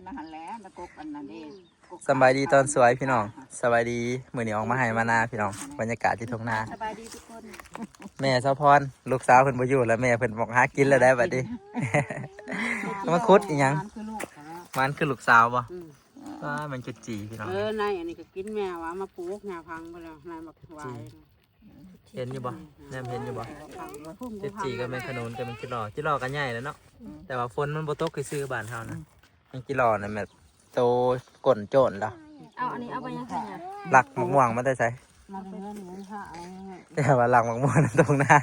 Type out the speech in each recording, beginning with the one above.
ມາຫັ້ນແຫຼະ ແລ້ວກົກອັນນັ້ນເດ້ ກົກ ສຳບາຍດີຕອນສວຍພີ່ນ້ອງ ສະບາຍດີ ມື້ນີ້ອອກມາໄຮ່ມານາພີ່ນ້ອງ ບັນຍາກາດທີ່ທົ່ງນາ ສະບາຍດີທຸກຄົນ ແມ່ສາວພອນ ລູກສາວເພິ່ນບໍ່ຢູ່ແລ້ວ ແມ່ເພິ່ນອອກຫາກິນແລ້ວໄດ໋ບັດນີ້ ມາຂຸດອີ່ຫຍັງ ມັນຄືລູກ ມັນຄືລູກສາວບໍ່? ອືມ ວ້າ ມັນຈຸດຈີ່ພີ່ນ້ອງ ເອີ ໃນອັນນີ້ກໍກິນແມ່ວ່າມາປູກຫຍ້າພັງໄປແລ້ວ ໃນບັກຫວາຍ ເຫັນຢູ່ບໍ່? ແນມເຫັນຢູ່ບໍ່? ເຈັດຈີ່ກໍແມ່ນຂະໜູນ ກໍແມ່ນຈິລໍ ຈິລໍກໍໃຫຍ່ແລ້ວເນາະ ອືມ ແຕ່ວ່າຝົນມັນບໍ່ຕົກຊື່ໆ ບ້ານເຮົານະ ອືມ ແມ່ງຈິລໍນະແມ່ນໂຕກົ້ນໂຈນແລ້ວ ເອົາອັນນີ້ເອົາໄປຍັງໃສ່ຫຍັງ? ລັກໝາກມ່ວງມາແຕ່ໃສ? ມາແຕ່ເຮືອນ ເອົາ ແຕ່ວ່າລັກໝາກມ່ວງນຳທົ່ງນາ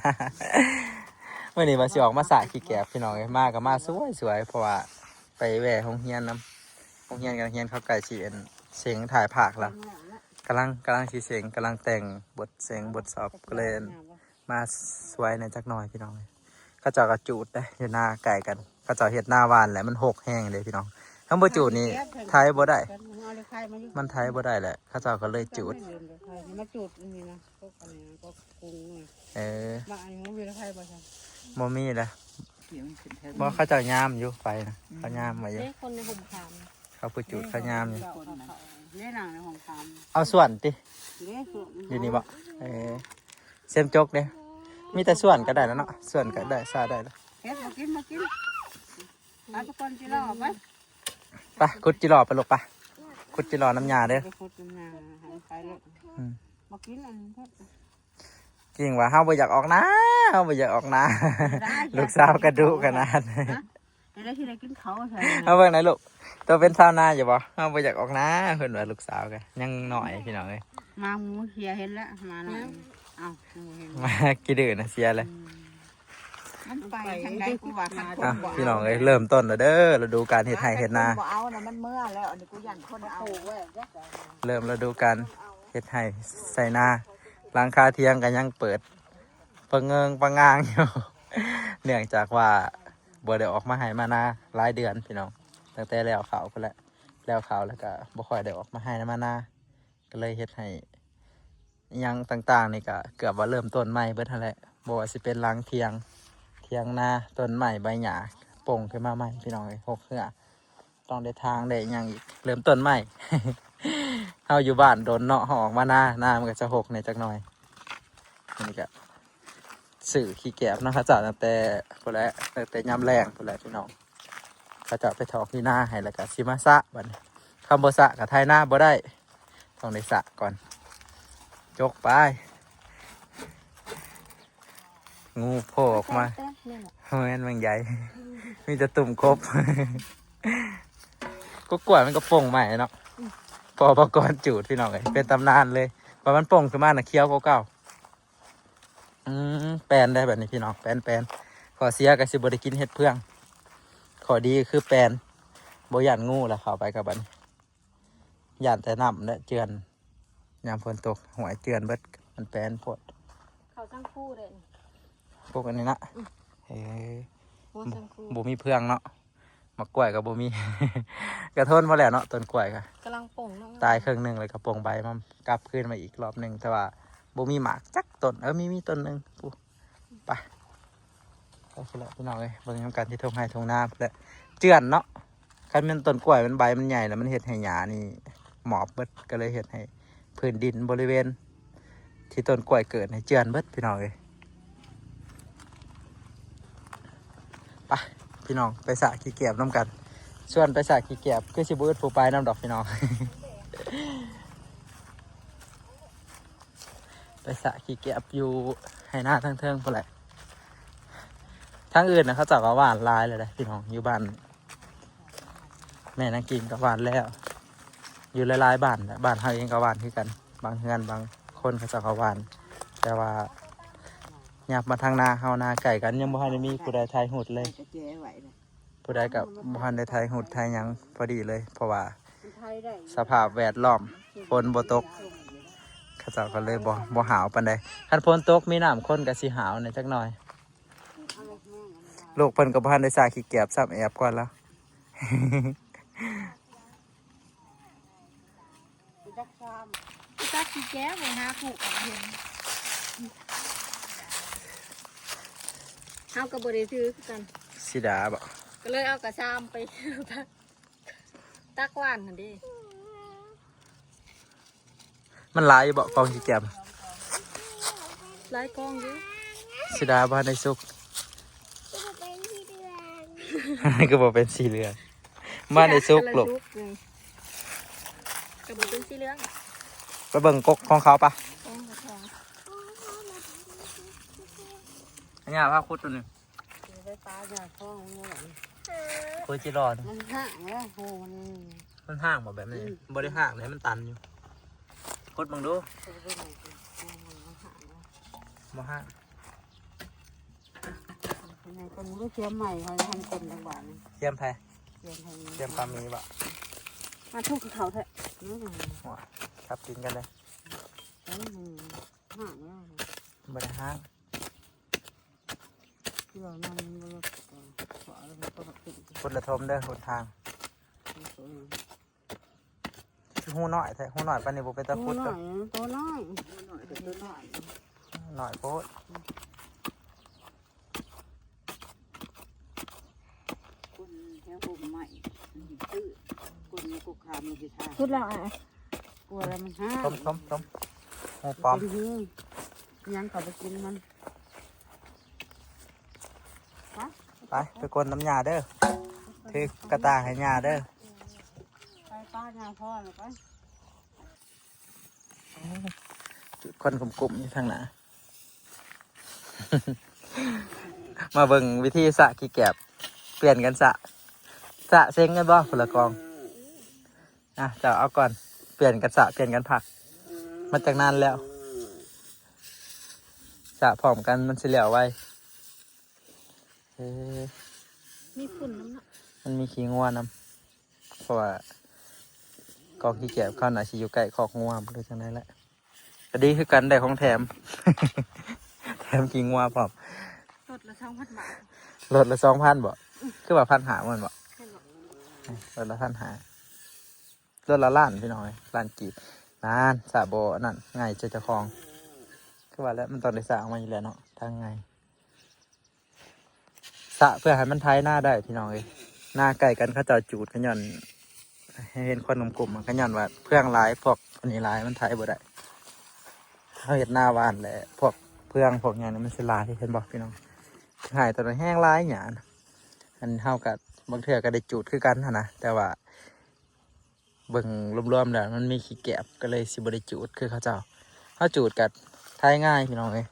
ມື້ນີ້ວ່າຊິອອກມາສະຂີ້ແກບພີ່ນ້ອງເອີຍ ມາກໍມາສວຍໆ ເພາະວ່າໄປແວ່ໂຮງຮຽນນຳ ໂຮງຮຽນກັບນັກຮຽນເຂົາໃກ້ຊິ ອັນ ເສັງທ້າຍພາກແລ້ວ ກຳລັງ ກຳລັງຊິເສັງ ກຳລັງແຕ່ງບົດເສັງບົດສອບ ກໍເລີຍ ອັນ ມາຊ່ວຍແດ່ຈັກໜ່ອຍພີ່ນ້ອງເອີຍ ເຂົາເຈົ້າກໍຈູດເດ້ ຢູ່ນາໃກ້ກັນ ເຂົາເຈົ້າເຮັດນາຫວ່ານແຫຼະ ມັນຮົກແຮງເດ້ພີ່ນ້ອງ ຄັນບໍ່ຈູດນີ້ໄຖບໍ່ໄດ້ ມັນໄຖບໍ່ໄດ້ແຫຼະ ເຂົາເຈົ້າກໍເລີຍຈູດ ມາຈູດອັນນີ້ນະ ພວກອັນນີ້ນະ ພວກກຸງນີ້ ເອີ ບັກອັນນີ້ບໍ່ມີໄຟບໍ່ຊັ້ນ? ບໍ່ມີແຫຼະ ບໍ່ ເຂົາເຈົ້າຍາມຢູ່ໄຟນະ ເຂົາຍາມໄວ້ຢູ່ ເດ້ ຄົນໃນຮົ່ມຂາມ ເຂົາຜູ້ຈູດເຂົາຍາມຢູ່ ເດ້ ນັ່ງໃນຮ່ອງຄຳ ເອົາສ່ວນຕິ ເດ້ ຢູ່ນີ້ບໍ່? ເອີ ເສມຈົກເດ້ ມີແຕ່ສ່ວນກໍໄດ້ແລ້ວເນາະ ສ່ວນກໍໄດ້ ສາໄດ້ແລ້ວ ເຮັດ ມາກິນ ມາກິນ ເອົາທຸກຄົນຈິລໍໄປ ໄປ ຂຸດຈິລໍໄປລູກ ໄປ ຂຸດຈິລໍນຳຍ່າເດີ ໄປຂຸດນຳຍ່າ ໄປເລີຍ ອືມ ມາກິນອັນ ກິ່ງວ່າເຮົາບໍ່ຢາກອອກນາ ເຮົາບໍ່ຢາກອອກນາ ໄດ້ ລູກສາວກະດຸຂະໜາດ ຮະ? ຈະໄດ້ຊິໄດ້ກິນເຂົ້າໃສ່ ເຮົາເບິ່ງໄດ້ລູກ ໂຕເປັນຊາວນາຢູ່ບໍ່? ເຮົາບໍ່ຢາກອອກນາ ເພິ່ນວ່າ ລູກສາວກະຍັງນ້ອຍພີ່ນ້ອງເອີຍ ມາໝູເສຍເຫັນແລ້ວ ມານະ ເອົ້າ ຍັງບໍ່ເຫັນ ມາຂີ້ດື້ນະ ເສຍເລີຍ ອືມ ມັນໄປທາງໃດ ກູວ່າຄັນຄົນບໍ່ເອົາ ພີ່ນ້ອງເອີຍ ເລີ່ມຕົ້ນແລ້ວເດີ ລະດູການເຮັດໄຮ່ເຮັດນາ ຄັນຄົນບໍ່ເອົານະ ມັນເມືອແລ້ວ ອັນນີ້ກູຢ້ານຄົນເອົາ ເລີ່ມລະດູການເຮັດໄຮ່ໃສ່ນາ ຫຼັງຄາຖຽງກໍຍັງເປີດປະເງິງປະງາງຢູ່ ເນື່ອງຈາກວ່າບໍ່ໄດ້ອອກມາໄຮ່ມານາຫຼາຍເດືອນພີ່ນ້ອງ ຕັ້ງແຕ່ແລ້ວເຂົ້າພຸ້ນແຫຼະ ແລ້ວເຂົ້າແລ້ວກໍບໍ່ຄ່ອຍໄດ້ອອກມາໄຮ່ມານາ ກໍເລີຍເຮັດໃຫ້ອີ່ຫຍັງຕ່າງໆນີ້ກໍເກືອບວ່າເລີ່ມຕົ້ນໃໝ່ເບິດຫັ້ນແຫຼະ ບໍ່ວ່າຊິເປັນຫຼັງຖຽງ ຖຽງນາ ຕົ້ນໄມ້ໃບຫຍ້າປົ່ງຂຶ້ນມາໃໝ່ພີ່ນ້ອງເອີຍ ຮົກເຮືອ ຕ້ອງໄດ້ຖາງໄດ້ຫຍັງອີກ ເລີ່ມຕົ້ນໃໝ່ ເຮົາຢູ່ບ້ານດົນເນາະ ເຮົາອອກມານາ ນາມັນກໍຈະຮົກແດ່ຈັກໜ່ອຍ ອັນນີ້ກໍຊື້ຂີ້ແກບນຳເຂົາເຈົ້າຕັ້ງແຕ່ພຸ້ນແຫຼະ ຕັ້ງແຕ່ຍາມແລງພຸ້ນແຫຼະພີ່ນ້ອງ ເຂົາເຈົ້າໄປຖອກຢູ່ນາໃຫ້ ແລ້ວກໍຊິມາສະບັດນີ້ ຄັນບໍ່ສະກໍໄຖນາບໍ່ໄດ້ ຕ້ອງໄດ້ສະກ່ອນ ຈົກໄປ ງູໂຜ່ອອກມາ ແມ່ນແມງໃຫຍ່ ມີແຕ່ຕຸ່ມກົບ ກໍກ້ວຍມັນກໍປົ່ງໃໝ່ເນາະ ພໍປະກອນຈູດພີ່ນ້ອງເອີຍ ເປັນຕຳນານເລີຍ ວ່າມັນປົ່ງຂຶ້ນມານະຂຽວກວ່າເກົ່າ ອືມ ແປນໄດ້ບັດນີ້ພີ່ນ້ອງ ແປນໆ ຂໍ້ເສຍກໍຊິບໍ່ໄດ້ກິນເຫັດເຜືອງ ຂໍ້ດີຄືແປນ ບໍ່ຢ້ານງູລະເຂົ້າໄປກັບບັດນີ້ ຢ້ານແຕ່ນ້ຳແລະເຈື່ອນ ຍາມຝົນຕົກຫ້ວຍເຈື່ອນເບິດ ມັນແປນໂພດ ເຂົາສັງຄູເດ້ ພວກອັນນີ້ນະ ອືມ ເອີ ຫົວສັງຄູ ບໍ່ມີເຜືອງເນາະ ໝາກກ້ວຍກໍບໍ່ມີ ກະທົນບໍ່ແລ້ວເນາະ ຕົ້ນກ້ວຍກໍກຳລັງປົ່ງເນາະ ຕາຍເຄິ່ງໜຶ່ງ ແລ້ວກໍປົ່ງໃບມາກັບຄືນມາອີກລອບໜຶ່ງ ແຕ່ວ່າບໍ່ມີໝາກຈັກຕົ້ນ ເອີ ມີ ມີຕົ້ນໜຶ່ງ ໄປ ໄປພຸ້ນແຫຼະພີ່ນ້ອງເອີຍ ເບິ່ງນຳກັນທີ່ທົ່ງໄຮ່ທົ່ງນາພຸ້ນແຫຼະ ເຈື່ອນເນາະ ຄັນແມ່ນຕົ້ນກ້ວຍມັນໃບມັນໃຫຍ່ແລ້ວ ມັນເຮັດໃຫ້ຫຍ້ານີ້ໝອບເບິດ ກໍເລີຍເຮັດໃຫ້ພື້ນດິນບໍລິເວນທີ່ຕົ້ນກ້ວຍເກີດໃຫ້ເຈື່ອນເບິດພີ່ນ້ອງເອີຍ ໄປພີ່ນ້ອງ ໄປສະຂີ້ແກບນຳກັນ ຊວນໄປສະຂີ້ແກບ ຄືຊິບໍ່ອຶດຜູ້ໄປນຳດອກພີ່ນ້ອງ. ໄປສະຂີ້ແກບຢູ່ໄຮ່ນາທາງເທິງພຸ້ນແຫຼະ ທາງອື່ນນະ ເຂົາເຈົ້າກໍຫວ່ານຫຼາຍແລ້ວເດ້ພີ່ນ້ອງ ຢູ່ບ້ານແມ່ນາງກິງກໍຫວ່ານແລ້ວ ຢູ່ຫຼາຍໆບ້ານແຫຼະ ບ້ານເຮົາເອງກໍຫວ່ານຄືກັນ ບາງເຮືອນບາງຄົນເຂົາເຈົ້າກໍຫວ່ານ ແຕ່ວ່າຫຍັບມາທາງນາເຮົາ ນາໃກ້ກັນ ຍັງບໍ່ທັນໄດ້ມີຜູ້ໃດຖ່າຍຮູບເລີຍ. ຜູ້ໃດກໍບໍ່ທັນໄດ້ຖ່າຍຮູບຖ່າຍຫຍັງພໍດີເລີຍ ເພາະວ່າສະພາບແວດລ້ອມຝົນບໍ່ຕົກ ເຂົາເຈົ້າກໍເລີຍບໍ່ ບໍ່ຫາວປານໃດ ຄັນຝົນຕົກມີນ້ຳຄົນກໍຊິຫາວແດ່ຈັກໜ່ອຍ ລູກເພິ່ນກໍບໍ່ທັນໄດ້ສະຂີ້ແກບຊ້ຳ ແອບກ່ອນແລ້ວ. ຈັກຊາມ ຈັກຊິແກ້ໄປຫາຜູ້ກໍເຫັນ ເຮົາກໍບໍ່ໄດ້ຖືຄືກັນ ຊິດາບໍ ກໍເລີຍເອົາກະຊາມໄປ. ຕັກຫວ່ານຫັ້ນເດ້. ມັນຫຼາຍຢູ່ບໍ່ ກອງຂີ້ແກບ? ຫຼາຍກອງຢູ່. ເສຍດາຍບໍ່ທັນໄດ້ສຸກ. ຄືບໍ່ເປັນສີເຫຼືອງ? ບໍ່ທັນໄດ້ສຸກລູກ. ກໍບໍ່ເປັນສີເຫຼືອງ. ໄປເບິ່ງກົກຂອງເຂົາປະ. ກອງກະທອງ. ຫຍ້າພາຂຸດຕົວນີ້. ຊິໄປປາຫຍ້າຂອງມັນ. ໂຄຈິລໍນ ມັນຫ້າງແລ້ວ ໂຫ ມັນ ມັນຫ້າງບໍ່ແບບນີ້? ອືມ ບໍ່ໄດ້ຫ້າງເດ້ ມັນຕັນຢູ່. ຂຸດເບິ່ງດູ. ເອີ ເບິ່ງ ໂຫ ມັນຫ້າງແລ້ວ. ບໍ່ຫ້າງ. ໃນຄົນບໍ່ໄດ້ຂຽມໃໝ່ ເຂົາທຳຄົນຈັກບາດນີ້. ຂຽມໃຜ? ຂຽມໃຜ? ຂຽມປາມີບໍ່? ມາທຸກເຂົາແທ້. ອືມ ໂຫ ຈັບຕີນກັນເລີຍ. ອືມ ຫ້າງແລ້ວ. ບໍ່ໄດ້ຫ້າງ. ທີ່ວ່າມັນບໍ່ລົດ ກໍ ກໍເອົາໄປປົກກະຕິ. ພຸດລະທົມເດີຫົນທາງ. ອືມ ຮູນ້ອຍແທ້ ຮູນ້ອຍປານນີ້ບໍ່ເປັນຕາຂຸດ. ຮູນ້ອຍ ໂຕນ້ອຍ ຮູນ້ອຍ ໂຕນ້ອຍ ນ້ອຍໂພດ. ຄົນແຖວຮົ່ມໄມ້ ຄືຄົນໃນກົກຂາມຢູ່ທີ່ທ່າ ສຸດແລ້ວ. ອ່າ ກົວແລ້ວມັນຫ້າງ. ຊົມ ຊົມ ຊົມ. ຫູປ້ອມ ເປັນຫູ ຫຍັງກໍບໍ່ກິນມັນ. ໄປ ໄປ ໄປກົນນ້ຳຫຍ້າເດີ. ຖືກະຕ່າໃຫ້ຫຍ້າເດີ. ໄປປ້າຫຍ້າພໍ່ນະໄປ. ຈຸດຄວັນກຸ້ມໆຢູ່ທາງໜ້າ. ມາເບິ່ງວິທີສະຂີ້ແກບ ປ່ຽນກັນສະ. ສະເສັງກັນບໍ່ ຄົນລະກອງ. ອ່ະ ເຈົ້າເອົາກ່ອນ ປ່ຽນກັນສະ ປ່ຽນກັນພັກ. ມາຕັ້ງນານແລ້ວ ສະພ້ອມກັນມັນຊິແລ້ວໄວ. ເອີ ມີຝຸ່ນນຳເນາະ ມັນມີຂີ້ງົວນຳ. ເພາະວ່າກອງຂີ້ແກບເຂົາໜ້າຊິຢູ່ໃກ້ຄອກງົວ ບໍ່ຮູ້ຈັ່ງໃດແຫຼະ. ກໍດີຄືກັນ ໄດ້ຂອງແຖມ ແຖມຂີ້ງົວພ້ອມ. ລົດລະສອງພັນບາດ. ລົດລະສອງພັນບໍ? ອືມ ຄືວ່າພັນຫ້າ ແມ່ນບໍ? ແມ່ນບໍ? ລົດລະພັນຫ້າ ລົດລະລ້ານ ພີ່ນ້ອງເອີຍ ລ້ານກີບ. ນັ້ນ ສະບໍ່ອັນນັ້ນ ງ່າຍໃຈເຈົ້າຂອງ. ຄືວ່າແຫຼະ ມັນຕ້ອງໄດ້ສ້າງມາຢູ່ແລ້ວເນາະ ທາງງ່າຍ. ສະເພື່ອໃຫ້ມັນໄຖນາໄດ້ພີ່ນ້ອງເອີຍ. ນາໃກ້ກັນເຂົາເຈົ້າຈູດກໍຍ້ອນ ເຫັນຄວັນກຸ້ມໆ ກໍຍ້ອນວ່າເຟືອງຫຼາຍ ພວກອັນນີ້ຫຼາຍ ມັນໄຖບໍ່ໄດ້. ເຮົາເຮັດນາຫວ່ານແຫຼະ ພວກເຟືອງພວກຫຍັງນີ້ມັນຊິຫຼາຍ ເຫັນບໍ່ພີ່ນ້ອງ? ຮ້າຍຕອນນັ້ນແຮງຫຼາຍຫຍ້ານະ. ອັນເຮົາກໍບາງເທື່ອກໍໄດ້ຈູດຄືກັນຫັ້ນນະ ແຕ່ວ່າ ເບິ່ງລວມໆແລ້ວມັນມີຂີ້ແກບ ກໍເລີຍຊິບໍ່ໄດ້ຈູດຄືເຂົາເຈົ້າ. ເຮົາຈູດກໍໄຖງ່າຍພີ່ນ້ອງເອີຍ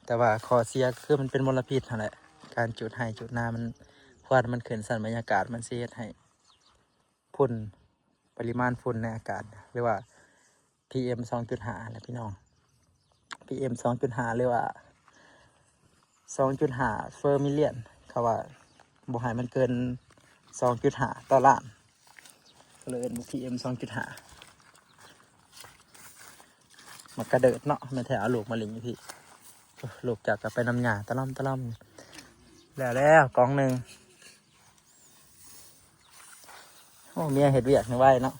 ແຕ່ວ່າຂໍ້ເສຍກໍຄືມັນເປັນມົນລະພິດຫັ້ນແຫຼະ. ການຈູດໄຮ່ຈູດນາມັນ ຄວັນມັນຂຶ້ນຊັ້ນ ບັນຍາກາດມັນຊິເຮັດໃຫ້ຝຸ່ນ ປະລິມານຝຸ່ນໃນອາກາດ ຫຼືວ່າ ພີເອັມ ສອງຈຸດຫ້າ ແຫຼະພີ່ນ້ອງ. ພີເອັມ ສອງຈຸດຫ້າ ຫຼືວ່າ ສອງຈຸດຫ້າ ເຟີມິລຽນ ເຂົາວ່າບໍ່ໃຫ້ມັນເກີນ ສອງຈຸດຫ້າ ຕໍ່ລ້ານ ກໍເລີຍເອີ້ນວ່າ ພີເອັມ ສອງຈຸດຫ້າ. ໝາກກະເດີດເນາະ ແມ່ນແທ້ ເອົາລູກມາຫຼິ້ນຢູ່ພີ້. ໂອ້ ລູກຈັກກໍໄປນຳຫຍ້າຕະລ່ອມຕະລ່ອມ. ແລ້ວ ແລ້ວກອງໜຶ່ງ. ໂອ້ ເມຍເຮັດວຽກໃຫ້ໄວເນາະ.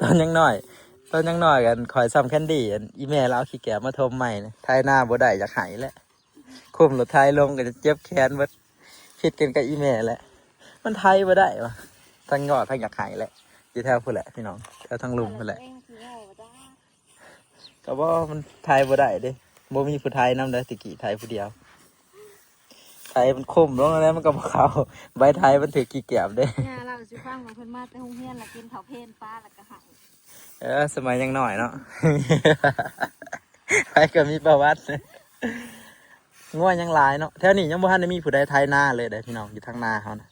ຕອນຍັງນ້ອຍ ຕອນຍັງນ້ອຍ ອັນ ຂ້ອຍສ່ຳແຄນດີ ອັນ ອີ່ແມ່ລາວເອົາຂີ້ແກບມາຖົມໃໝ່ ໄຖນາບໍ່ໄດ້ ຢາກໄຫ້ແຫຼະ ຄຸມລົດໄຖລົງກໍຈະເຈັບແຂນເບິດ. ຜິດກັນກັບອີ່ແມ່ແຫຼະ ມັນໄຖບໍ່ໄດ້ວ່າ ທັງງໍ້ທັງຢາກໄຫ້ແຫຼະ. ຢູ່ແຖວພຸ້ນແຫຼະພີ່ນ້ອງ ແຖວທາງລຸ່ມພຸ້ນແຫຼະ. ກໍບໍ່ ມັນໄຖບໍ່ໄດ້ເດ້ ບໍ່ມີຜູ້ໄຖນຳໃດ໋ ແຕ່ກີ້ໄຖຜູ້ດຽວ. ໄຖມັນຄົມລົງແລ້ວ ມັນກໍບໍ່ເຂົ້າ ໃບໄຖມັນຖືກຂີ້ແກບເດ້. ຍ່າເລົ່າສູ່ຟັງວ່າ ເພິ່ນມາແຕ່ໂຮງຮຽນ ແລ້ວກິນເຂົ້າເພນປາ ແລ້ວກໍໄຫ້. ເອີ ສະໄໝຍັງນ້ອຍເນາະ ໃຜກໍມີປະຫວັດ. ງົວຍັງຫຼາຍເນາະ ແຖວນີ້ຍັງບໍ່ທັນໄດ້ມີຜູ້ໃດໄຖນາເລີຍເດ້ພີ່ນ້ອງ. ຢູ່ທາງນາເຮົານະ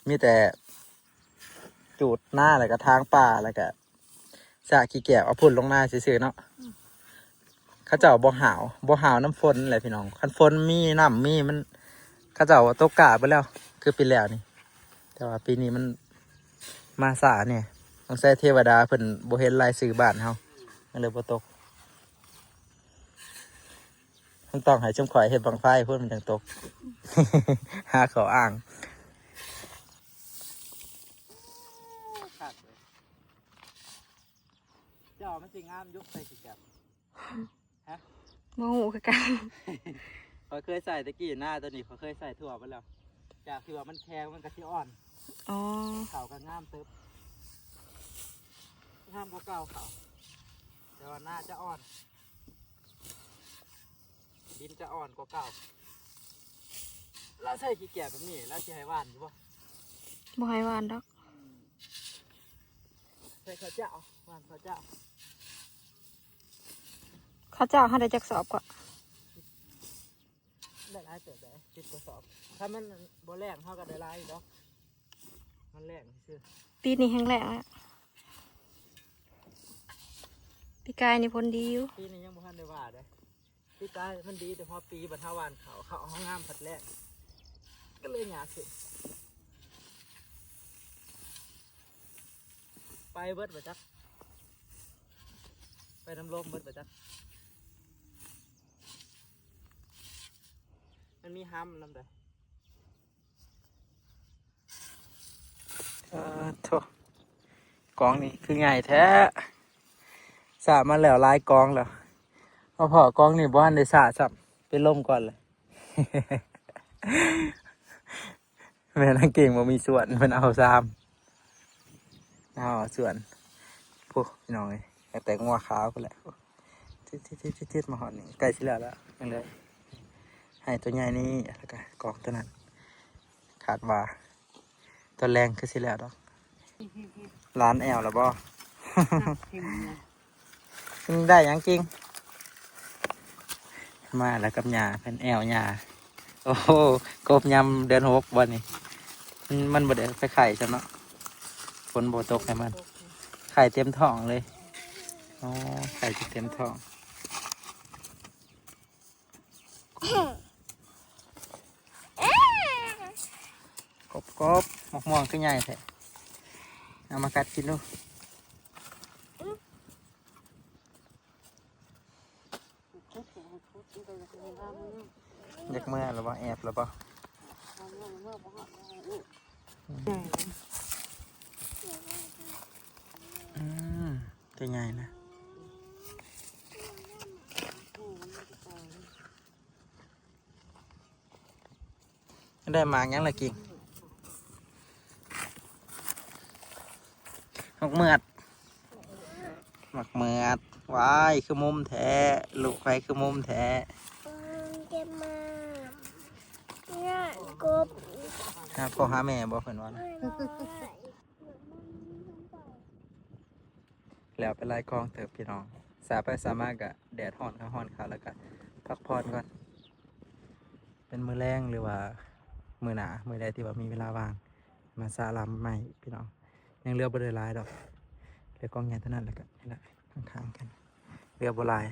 ມີແຕ່ຈູດນາ ແລ້ວກໍຖາງປ່າ ແລ້ວກໍ ສະຂີ້ແກບເອົາພຸ້ນລົງນາຊື່ໆເນາະ. ອືມ ເຂົາເຈົ້າບໍ່ຫາວ ບໍ່ຫາວນຳຝົນແຫຼະພີ່ນ້ອງ. ຄັນຝົນມີ ນ້ຳມີ ມັນ ເຂົາເຈົ້າຕົກກ້າເບິດແລ້ວ ຄືປີແລ້ວນີ້. ແຕ່ວ່າປີນີ້ມັນມາຊ້າແດ່ ສົງໄສເທວະດາເພິ່ນບໍ່ເຫັນລາຍຊື່ບ້ານເຮົາ ມັນເລີຍບໍ່ຕົກ. ມັນຕ້ອງໃຫ້ຊຸມຂ້ອຍເຮັດບັ້ງໄຟພຸ້ນ ມັນຈັ່ງຕົກ ຫາຂໍ້ອ້າງ. ເຈົ້າມັນຊິງາມຢູ່ໃສ່ຂີ້ແກບ ຮະ? ບໍ່ຮູ້ຄືກັນ ຂ້ອຍເຄີຍໃສ່ແຕ່ກີ້ນາ ຕອນນີ້ຂ້ອຍເຄີຍໃສ່ທົ່ວເບິດແລ້ວ. ຈາກທີ່ວ່າມັນແຂງ ມັນກໍຊິອ່ອນ. ອໍ ເຂົ້າກໍງາມເຕີບ ງາມກວ່າເກົ່າເຂົ້າ ແຕ່ວ່າໜ້າຈະອ່ອນ ດິນຈະອ່ອນກວ່າເກົ່າ. ລາວໃສ່ຂີ້ແກບແບບນີ້ ລາວຊິໃຫ້ຫວ່ານຢູ່ບໍ່? ບໍ່ໃຫ້ຫວ່ານດອກ. ໃສ່ເຂົ້າເຈົ້າ ຫວ່ານເຂົ້າເຈົ້າ. ເຂົ້າເຈົ້າເຮົາໄດ້ຈັກສອບເກາະ? ໄດ້ຫຼາຍເຕີບເດ້ ສິບກວ່າສອບ. ຖ້າມັນບໍ່ແລ້ງ ເຮົາກໍໄດ້ຫຼາຍຢູ່ດອກ ມັນແລ້ງຊື່. ປີນີ້ແຮງແລ້ງແລ້ວ ປີກາຍນີ້ຜົນດີຢູ່. ປີນີ້ຍັງບໍ່ທັນໄດ້ຫວ່າເດ້ ປີກາຍມັນດີແຕ່ພໍປີ ບັດເຮົາຫວ່ານເຂົ້າ ເຂົ້າເຮົາງາມພັດແລ້ງ ກໍເລີຍຍາກຂຶ້ນ. ໄປເບິດບໍ່ຈັກ ໄປນຳລົມເບິດບໍ່ຈັກ. ມັນມີຫຳນຳໃດ. ເອີ ໂທ້ ກອງນີ້ຄືໃຫຍ່ແທ້ ສາມາແລ້ວຫຼາຍກອງແລ້ວ ມາພໍ້ກອງນີ້ບໍ່ທັນໄດ້ສາຊ້ຳ ເປັນລົມກ່ອນແລ້ວ. ແມ່ນນາງເກັ່ງບໍ່ມີສ່ວນ ເພິ່ນເອົາຊາມ ເອົາສ່ວນ. ໂອ້ ພີ່ນ້ອງເອີຍ ຕັ້ງແຕ່ງົວຂາວພຸ້ນແຫຼະ ຕິດໆໆໆ ມາຮອດນີ້ ໃກ້ຊິແລ້ວລະ ຍັງເຫຼືອໄຮ່ຕົວໃຫຍ່ນີ້ ແລ້ວກະກອງຕົວນັ້ນ ຄາດວ່າຕອນແລງຄືຊິແລ້ວດອກ. ຫຼານແອວລະບໍ່? ກິນໄດ້ຫຍັງກິງ? ມາແລ້ວກັບຍ່າ ເພິ່ນແອວຍ່າ. ໂອ້ໂຫ ກົບຍາມເດືອນຫົກບໍ່ນີ້? ມັນ ມັນບໍ່ໄດ້ໄປໄຂ່ຊ້ຳເນາະ ຝົນບໍ່ຕົກໃຫ້ມັນ ໄຂ່ເຕັມທ້ອງເລີຍ. ອໍ ໄຂ່ຈະເຕັມທ້ອງ. ກົບໆ ໝາກມ່ວງຄືໃຫຍ່ແທ້ ເອົາມາກັດກິນດູ. ຢາກເມືອລະບໍ່? ແອບລະບໍ່? ອືມ ຕົວໃຫຍ່ນະ. ໄດ້ໝາກຫຍັງລະກິງ? ໝາກເມືອດ ໝາກເມືອດ. ວ້າຍ ຄືມຸມແທ້ ລູກໃຜຄືມຸມແທ້? ອືມ ເກັບມາ ຍາກກົບ ຫາພໍ່ຫາແມ່ບໍ່ ເພິ່ນວ່ານະ. ແລ້ວໄປຫຼາຍກອງເຕີບພີ່ນ້ອງ ສາໄປສາມາກະແດດຮ້ອນຄັກຮ້ອນຄາ ແລ້ວກະພັກຜ່ອນກ່ອນ ເປັນມື້ແລງ ຫຼືວ່າມື້ໜ້າ ມື້ໃດທີ່ວ່າມີເວລາວ່າງ ມາສະລຳໃໝ່ພີ່ນ້ອງ. ຍັງເຫຼືອບໍ່ໄດ້ຫຼາຍດອກ ເຫຼືອກອງໃຫຍ່ເທົ່ານັ້ນ ແລ້ວກະນີ້ລະ ຂ້າງໆກັນ ເຫຼືອບໍ່ຫຼາຍ.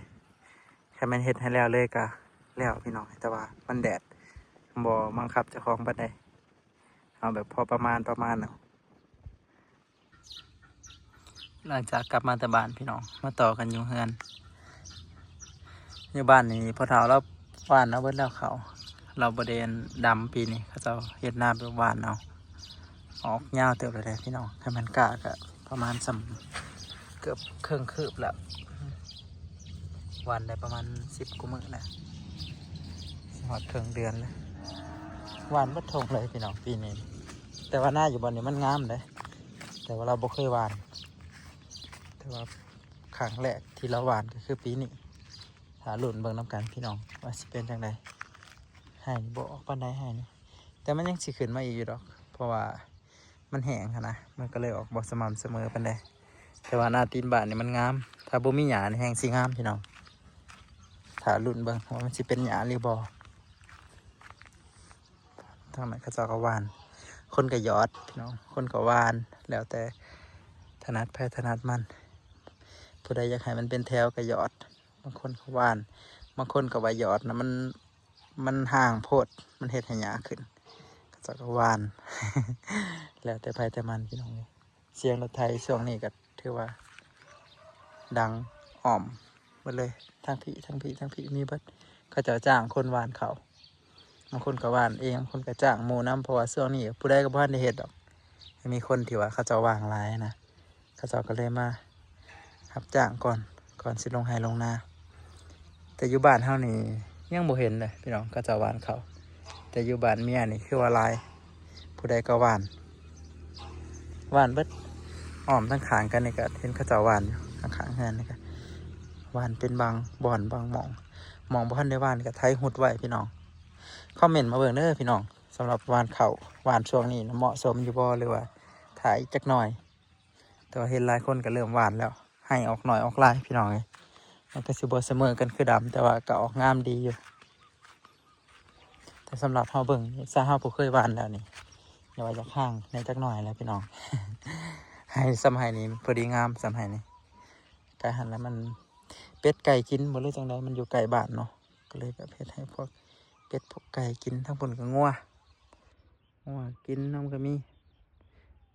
ຄັນແມ່ນເຮັດໃຫ້ແລ້ວເລີຍກະແລ້ວພີ່ນ້ອງ ແຕ່ວ່າມັນແດດ ບໍ່ບັງຄັບເຈົ້າຂອງປານໃດ ເອົາແບບພໍປະມານ ປະມານເອົາ. ຫຼັງຈາກກັບມາແຕ່ບ້ານພີ່ນ້ອງ ມາຕໍ່ກັນຢູ່ເຮືອນ. ຢູ່ບ້ານນີ້ພໍ່ເຖົ້າລາວຫວ່ານເອົາເບິດແລ້ວເຂົ້າ ລາວບໍ່ໄດ້ດຳປີນີ້ ເຂົາເຈົ້າເຮັດນາແບບຫວ່ານເອົາ. ອອກຍາວເຕີບແລ້ວເດ້ພີ່ນ້ອງ ຄັນແມ່ນກ້າກະປະມານສ່ຳເກືອບເຄິ່ງຄືບແລ້ວ. ຫວ່ານໄດ້ປະມານສິບກວ່າມື້ແລ້ວ ຊິຮອດເຄິ່ງເດືອນແລ້ວ. ຫວ່ານເບິດທົ່ງເລີຍພີ່ນ້ອງປີນີ້ ແຕ່ວ່ານາຢູ່ບ່ອນນີ້ມັນງາມເດ້ ແຕ່ວ່າລາວບໍ່ເຄີຍຫວ່ານ ແຕ່ວ່າຄັ້ງແລກທີ່ລາວຫວ່ານກໍຄືປີນີ້. ຖ້າລຸ້ນເບິ່ງນຳກັນພີ່ນ້ອງ ວ່າຊິເປັນຈັ່ງໃດ. ໄຮ່ນີ້ບໍ່ອອກປານໃດ ໄຮ່ນີ້ ແຕ່ມັນຍັງຊິຂຶ້ນມາອີກຢູ່ດອກ ເພາະວ່າມັນແຫ້ງຫັ້ນນະ ມັນກໍເລີຍອອກບໍ່ສະໝ່ຳສະເໝີປານໃດ. ແຕ່ວ່າໜ້າຕີນບ້ານນີ້ມັນງາມ ຖ້າບໍ່ມີຫຍ້ານີ້ແຮ່ງຊິງາມພີ່ນ້ອງ. ຖ້າລຸ້ນເບິ່ງວ່າມັນຊິເປັນຫຍ້າຫຼືບໍ່. ທາງນັ້ນເຂົາເຈົ້າກໍຫວ່ານ ຄົນກໍຫຍອດພີ່ນ້ອງ ຄົນກໍຫວ່ານ ແລ້ວແຕ່ຖະໜັດໃຜຖະໜັດມັນ. ຜູ້ໃດຢາກໃຫ້ມັນເປັນແຖວກໍຫຍອດ ບາງຄົນກໍຫວ່ານ ບາງຄົນກໍວ່າຫຍອດນະ ມັນ ມັນຫ່າງໂພດ ມັນເຮັດໃຫ້ຫຍ້າຂຶ້ນ ເຂົາເຈົ້າກໍຫວ່ານ. ແລ້ວແຕ່ໃຜແຕ່ມັນພີ່ນ້ອງເອີຍ. ສຽງລົດໄຖຊ່ວງນີ້ກໍຖືວ່າດັງອ້ອມໝົດເລີຍ ທັງພີ້ ທັງພີ້ ທັງພີ້ ມີເບິດ. ເຂົາເຈົ້າຈ້າງຄົນຫວ່ານເຂົ້າ ບາງຄົນກໍຫວ່ານເອງ ບາງຄົນກໍຈ້າງໝູ່ນຳ ເພາະວ່າຊ່ວງນີ້ຜູ້ໃດກໍບໍ່ທັນໄດ້ເຮັດດອກ. ມີຄົນທີ່ວ່າເຂົາເຈົ້າວ່າງຫຼາຍນະ ເຂົາເຈົ້າກໍເລີຍມາຮັບຈ້າງກ່ອນ ກ່ອນຊິລົງໄຮ່ລົງນາ. ແຕ່ຢູ່ບ້ານເຮົານີ້ຍັງບໍ່ເຫັນເລີຍພີ່ນ້ອງ ເຂົາເຈົ້າຫວ່ານເຂົ້າ ແຕ່ຢູ່ບ້ານເມຍນີ້ຄືວ່າຫຼາຍ ຜູ້ໃດກໍຫວ່ານ ຫວ່ານເບິດ. ອ້ອມທາງຂ້າງກັນນີ້ກໍເຫັນເຂົາເຈົ້າຫວ່ານຢູ່ ຂ້າງໆເຮືອນນີ້ກໍຫວ່ານເປັນບາງບ່ອນບາງໝ່ອງ. ໝ່ອງບໍ່ທັນໄດ້ຫວ່ານກໍໄຖຫຸດໄວ້ພີ່ນ້ອງ. ຄອມເມັນມາເບິ່ງເດີພີ່ນ້ອງ ສຳລັບຫວ່ານເຂົ້າ ຫວ່ານຊ່ວງນີ້ນະ ເໝາະສົມຢູ່ບໍ່ ຫຼືວ່າຖ້າອີກຈັກໜ່ອຍ? ແຕ່ວ່າເຫັນຫຼາຍຄົນກໍເລີ່ມຫວ່ານແລ້ວ ໄຮ່ອອກໜ້ອຍອອກຫຼາຍພີ່ນ້ອງເອີຍ. ມັນກໍຊິບໍ່ສະເໝີກັນຄືດຳ ແຕ່ວ່າກໍອອກງາມດີຢູ່. ແຕ່ສຳລັບເຮົາເບິ່ງ ຊະເຮົາຜູ້ເຄີຍຫວ່ານແລ້ວນີ້ ຢ່າວ່າຢາກຫ່າງແດ່ຈັກໜ້ອຍແຫຼະພີ່ນ້ອງ. ໄຮ່ສ່ຳໄຮ່ນີ້ພໍດີງາມ ສ່ຳໄຮ່ນີ້ ກະຫັ້ນລະ ມັນເປັດໄກ່ກິນບໍ່ ຫຼືຈັ່ງໃດ ມັນຢູ່ໃກ້ບ້ານເນາະ ກໍເລີຍແບບເຮັດໃຫ້ພວກເປັດພວກໄກ່ກິນ. ທາງພຸ້ນກໍງົວ ງົວກິນນຳກໍມີ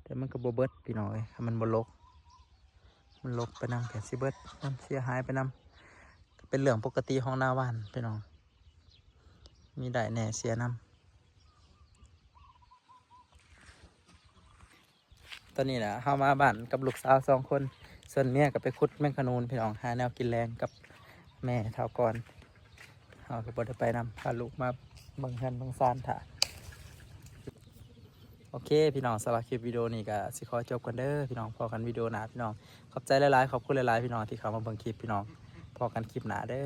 ແຕ່ມັນກໍບໍ່ເບິດພີ່ນ້ອງເອີຍ ຄັນມັນບໍ່ລົກ ມັນລົກໄປນຳກໍຊິເບິດນຳ ເສຍຫາຍໄປນຳ. ກໍເປັນເລື່ອງປົກກະຕິຂອງນາຫວ່ານພີ່ນ້ອງ ມີໄດ້ແດ່ເສຍນຳ. ຕອນນີ້ນະ ເຮົາມາບ້ານກັບລູກສາວສອງຄົນ ສ່ວນເມຍກໍໄປຂຸດແມງຂະນູນພີ່ນ້ອງ ຫາແນວກິນແລງກັບແມ່ເຖົ້າກ່ອນ. ເຮົາກໍບໍ່ໄດ້ໄປນຳ ພາລູກມາເບິ່ງເຮືອນເບິ່ງຊານຖ້າ. ໂອເຄພີ່ນ້ອງ ສຳລັບຄລິບວິດີໂອນີ້ກໍຊິຂໍຈົບກ່ອນເດີພີ່ນ້ອງ ພໍ້ກັນວິດີໂອໜ້າພີ່ນ້ອງ. ຂອບໃຈຫຼາຍໆ ຂອບຄຸນຫຼາຍໆພີ່ນ້ອງທີ່ເຂົ້າມາເບິ່ງຄລິບພີ່ນ້ອງ. ພໍ້ກັນຄລິບໜ້າເດີ.